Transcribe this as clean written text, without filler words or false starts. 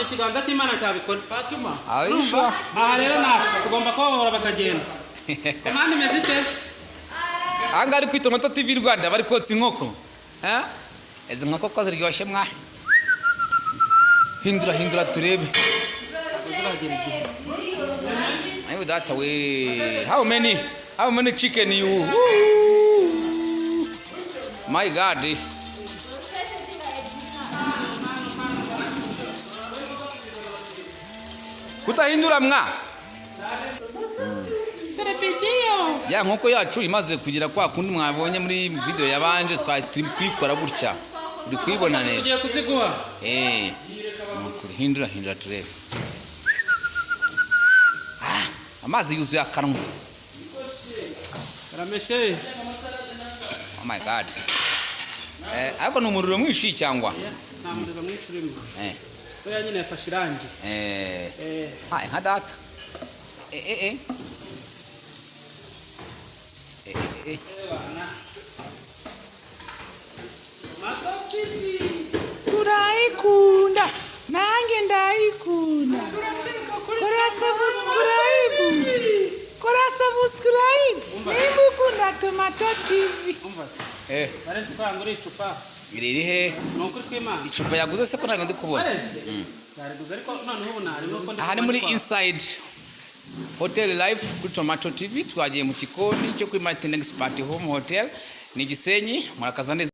Ni ikiganza cy'Imana cyabikora. Fatuma. Are you sure? Aha rero natwe tugomba kubabohora bakagenda. Komande imeze ite? Aha ngaha ari kuri Tomato TV Rwanda, bari kotsa inkoko. Eh? Izi nkoko ko ziryoshye mwa! Hindura, hindura turebe. Ziragera igihe. Ayo data we, how many chicken you? Woo! My God! Kutahindura mwa. Ya nkoko yacu imaze kugira kwa kundi mwabonye muri video yabanje, twari turi kuyikora gutya, uri kuyibona neza. Tugiye kuziguha. Eh, nukuri hindura, hindura turebe. Ah, amazi yuzuye akanwa. Rameshe. Oh my God! Eh, ariko ni umuriro mwinshi cyangwa? Nta muriro mwinshi urimo. Buriya nyine yafashe irangi. Ah, nka data. Eh eh eh. Eh eh eh. Tomato TV. Urayikunda, nanjye ndayikunda. Kora subscribe, kora subscribe nimba ukunda Tomato TV. Umva se. Baretse kwangura icupa. Iri he? Ni ukuri kw'Imana. Icupa yaguze se ko ntabwo ndi kubona? Baretse. Yariguze, ariko noneho ubu narimo ko ndi Aha ni muri kubona. Inside Hotel Life kuri Tomato TV, twagiye mu gikoni cyo kuri Martin Expert Home Hotel, ni Gisenyi. Murakaza neza.